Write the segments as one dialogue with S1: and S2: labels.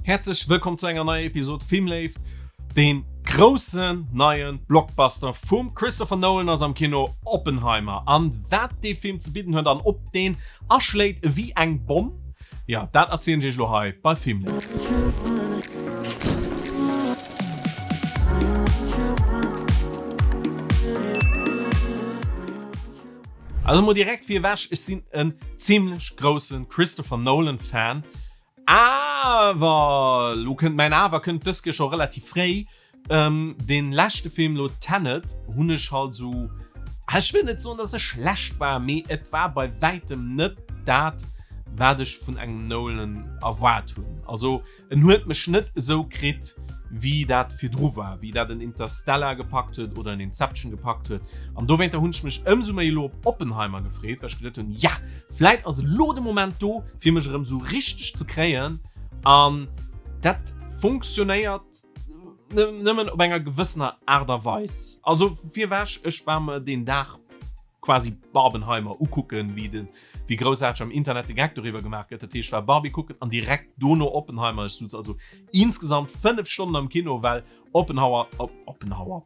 S1: Häerzlech wëllkomm zu enger neier Episode Filmléift. Dee groussen neie Blockbuster vum Christopher Nolan ass am Kino, Oppenheimer. An wat dee Film ze bidden huet an ob deen aschléit ewéi eng Bomm, jo dat erzielen ech iech elo hei bei Filmléift. Also mol direkt virewech, ech sinn en zimlech groussen Christopher Nolan Fan, awer, lo kënnt mäin Awer, kënnt dës Kéier scho relativ fréi, deen leschte Film lo Tenet hunn ech halt sou, ech wëll net soen dass e schlecht war, mee et war bei wäitem net dat wat ech vun engem Nolan erwaart hunn. Also En huet mech net esou kritt, wéi dat virdru war, wéi dat en Interstellar gepackt huet oder en Inception gepackt huet. An dowéinter hunn ech mech ëmsou méi elo op Oppenheimer gefreet, well ech geduet hunn, ja, vläit ass elo de Moment do, fir mech erëm esou richteg ze kréien. An dat funktionéiert nëmmen op enger gewëssener Aart a Weis. Also virwech, ech war mer deen Dag quasi Barbenheimer ukucken, wéi de wéi groussaarteg am Internet de Geck doriwwer gemaach gëtt. Dat heescht, ech war Barbie kucken an direkt dono Oppenheimer. Ech suz also insgesamt 5 Stonnen am Kino, well Oppenhauer, op, Oppenhauer,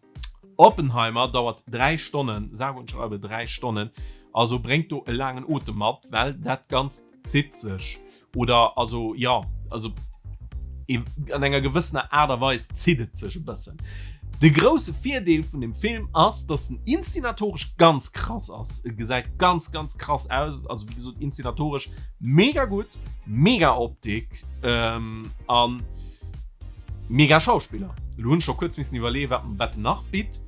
S1: Oppenheimer dauert 3 Stonnen, sage und schreibe 3 Stonnen. Also bréngt do e laangen Otem mat, well dat Ganzt zitt sech. Oder also ja, also an enger gewëssener Aart a Weis zitt et sech e bëssen. De grousse Virdeel vun dem Film ass, dass en inszenatoresch ganz krass ass. E gesäit ganz ganz krass aus, also wéi gesot inszenatoresch mega gutt, mega Optik ähm, an mega Schauspiller. Lo hunn ech scho kuerz missen iwwerleeën, wat wat en nach bitt.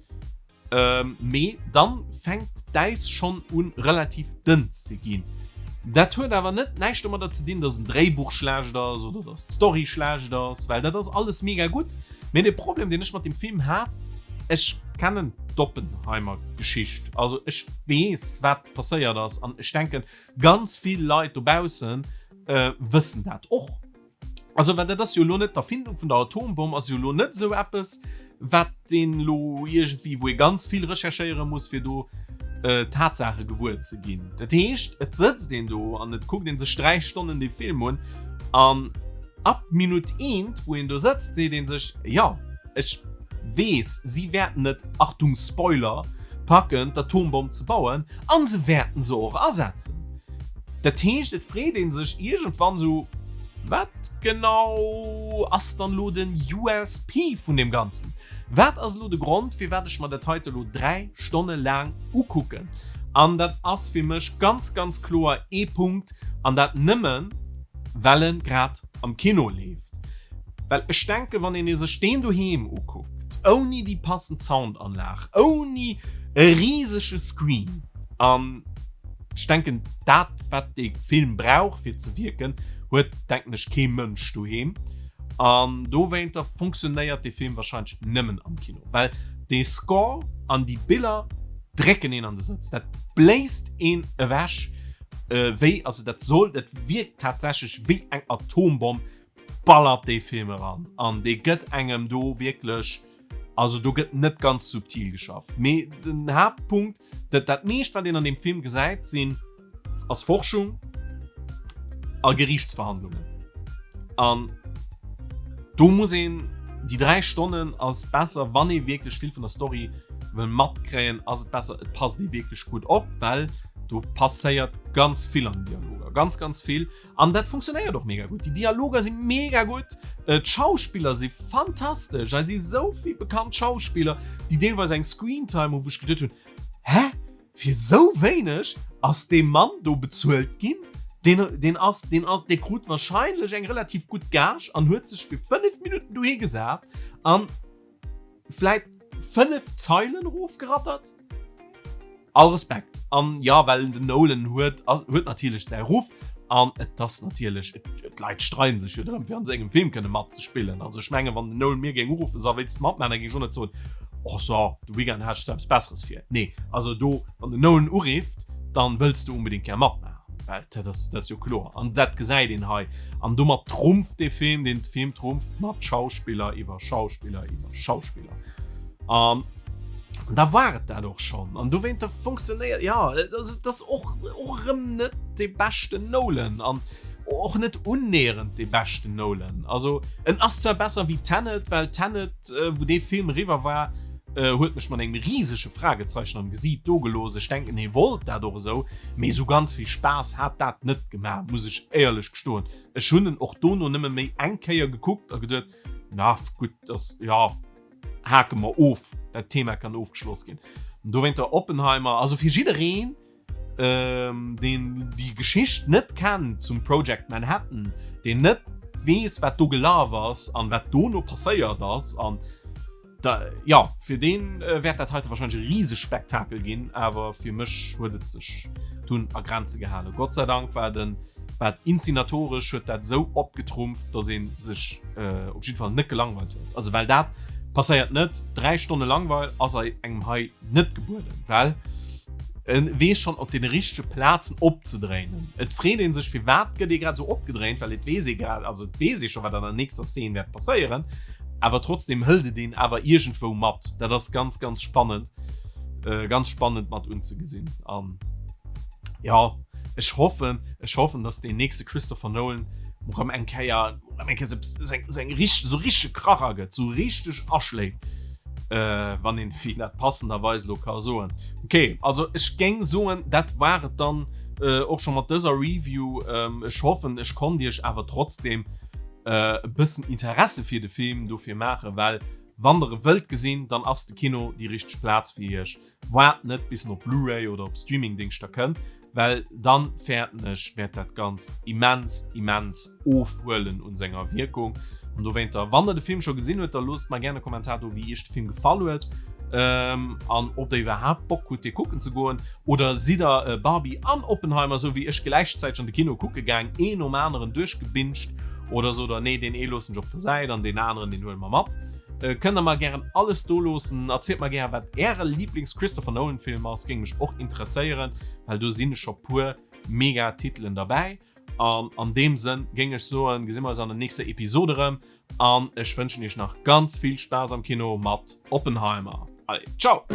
S1: Mee dann fänkt d'Äis schonn un relativ dënn ze ginn. Dat huet awer net näischt domadder ze dinn, dass en Dréibuch schlecht ass oder dass d'Story schlecht ass, well dat ass alles mega gutt. Mee de Problem deen ech mat dem Film hat, ech kennen d'Oppenheimer-Geschicht, also ech weess wat passéiert ass an ech denken ganz vill Leit dobaussen wëssen dat och. Also well dat ass jo elo net d'Erfindung vun der Atombomm ass jo elo net esou eppes, wat een elo iergendwéi, wou ee ganz vill recherchéiere muss, fir do Tatsaache gewuer ze ginn. Dat heescht, et sëtzt een do an et kuckt ee sech 3 Stonnen dee Film un an ab Minutt eent, wou een do sëtzt, seet ee sech, jo, ech weess, si wäerten et, Achtung Spoiler, packen, d'Atombomm ze bauen a se wäerten se och asetzen. Dat heescht, et freet ee sech iergendwann esou, Wat genau ass dann elo den USP vun deem Ganzen? Wat ass elo de Grond, firwat ech mer dat heite elo 3 Stonne laang ukucken? An dat ass fir mech ganz, ganz kloer ee Punkt, an dat nëmmen, well e grad am Kino leeft. Well ech denken, wann een sech deen doheem ukuckt, ouni déi passend Soundanlag, ouni e risege Screen an, Ech denken dat wat dee Film brauch fir ze wierken huet denken ech kee Mënsch doheem an dowéinter funktionéiert dee Film wahrscheinlech nëmmen am Kino, well dee Score an déi Biller drécken een an de Sëtz, dat bléist een ewech wéi, also dat soll, dat wierkt tatsächlech wéi eng Atombomm ballert dee Film eran an dee gëtt engem do wierklech, also do gëtt net ganz subtil geschafft, mee den Haaptpunkt Dat, dat meescht, wat een an dem Film gesäit, sinn ass Forschung a Geriichtsverhandlungen. An do muss een déi 3 Stonnen ass besser, wann ee wierklech vill vun der Story wëll matkréien, ass et besser, et passt ee wierklech gutt op, well do passéiert ganz vill an Dialoger, ganz ganz vill. An dat funktionéiert och mega gutt. Déi Dialoger si mega gutt, d'Schauspiller si fantastesch. Hei si sou vill bekannt Schauspiller, déi deelweis eng Screentime hu wou ech geduet hunn, hä, fir sou wéineg ass dee Mann do bezuelt ginn? Deen, deen ass, deen ass, dee krut warscheinlech eng relativ gutt Gage an huet sech fir 5 Minutten dohi gesat an vläit 5 Zeilen erofgerattert. All Respekt. An jo, well den Nolan huet huet natierlech säi Ruff an et ass natierlech, d'Leit streiden sech jo drëm fir an sengem Film kënne matzespillen. Also ech mengen, wann den Nolan mir géing uruffen, so wéilst de matmaachen, da géing ech och net soen, oh so, de Weekend hat ech zwar eppes Besseres vir. Nee, also do, wann den Nolan urifft, dann wëlls de unbedingt gär matmaachen, well dat ass, dat ass jo kloer. An dat gesäit een hei. An domat trumpft dee Film, deen Film trumpft mat Schauspiller iwwer Schauspiller iwwer Schauspiller. An da war et dat och schonn. An dowéinter funktionéiert, ja, also dat ass och, och erëm net dee beschten Nolan. An. Och net unnäherend dee beschten Nolan. Also en ass zwar besser wéi Tenet, well Tenet, wou dee Film eriwwer war, huet mech mat engem risege Fragezeichen am Gesiit do gelooss. Ech denken hie wollt dat och esou, mee esou ganz vill Spaass hat dat net gemaach, muss ech éierlech gestoen. Ech hunn en och dono nëmme méi eng Kéier gekuckt a geduet, na gutt, ass jo, hake mer of, dat Thema kann ofgeschloss ginn. Dowéinter Oppenheimer, also fir jiddereen, deen déi Geschicht net kennt zum Project Manhattan, deen net weess, wat do gelaf ass an wat dono passéiert ass an da, ja, fir deen wäert dat heite wahrscheinlech e Risespektakel ginn, awer fir mech huet et sech dunn a Grenze gehalen. Gott sei Dank war den, war inszenatoresch huet dat esou opgetrumpft, datt ee sech op jidde Fall net gelangweilt huet. Also well dat passéiert net, 3 Stonne Langweil ass engem hei net gebueden, well e weess schonn op deene richtege Plazen opzedréinen. Et freet ee sech, firwat gëtt ee grad esou opgedréint, well et weess ee grad, also et weess ee scho wat an der nächster Szene wäert passéieren, awer trotzdem hëlt et een awer iergendwou mat. Dat ass ganz, ganz spannend, ganz spannend mat unzegesinn. An jo, ech hoffen, ech hoffen, datt deen nächste Christopher Nolan erëm eng Kéier, erëm eng Kéier esou eng, esou eng richteg, esou richtege Kracher gëtt, esou richteg aschléit. Äh, wann een wéi dat passenderweis lo ka soen. Okay, also ech géing soen, dat war et dann äh, och scho mat dëser Review. Ähm, ech hoffen, ech konnt iech awer trotzdem äh, e bëssen Interesse fir de Film dofir maachen, well wann der e wëllt gesinn, dann ass de Kino déi richteg Plaz fir iech. Waart net bis en op Blu-ray oder op Streamingdingschter kënnt, well dann fäerten ech wäert dat Ganzt immens immens ofhuelen un senger Wierkung. An dowéinter, wann der de Film scho gesinn huet, da loosst mer gären e Kommentar do wéi iech de Film gefall huet an ob der iwwerhaapt Bock hutt dee kucken ze goen oder sidd der Barbie an Oppenheimer sou wéi ech gläichzäiteg an de Kino kucke gaang, een nom aneren duerchgebinged oder sot der nee deen ee loossen ech op der Säit an deen aneren deen huele mer mat. Kënnt der mer gären alles do loossen. Erzielt mer gären wat äre Lieblings Christopher Nolan Film ass, géing mech och interesséieren, well do sinn scho puer mega Titelen derbäi. An an deem Sënn géing ech soen, gesi mer eis an der nächster Episode erëm an ech wënschen iech nach ganz vill Spaass am Kino mat Oppenheimer. Allez, ciao!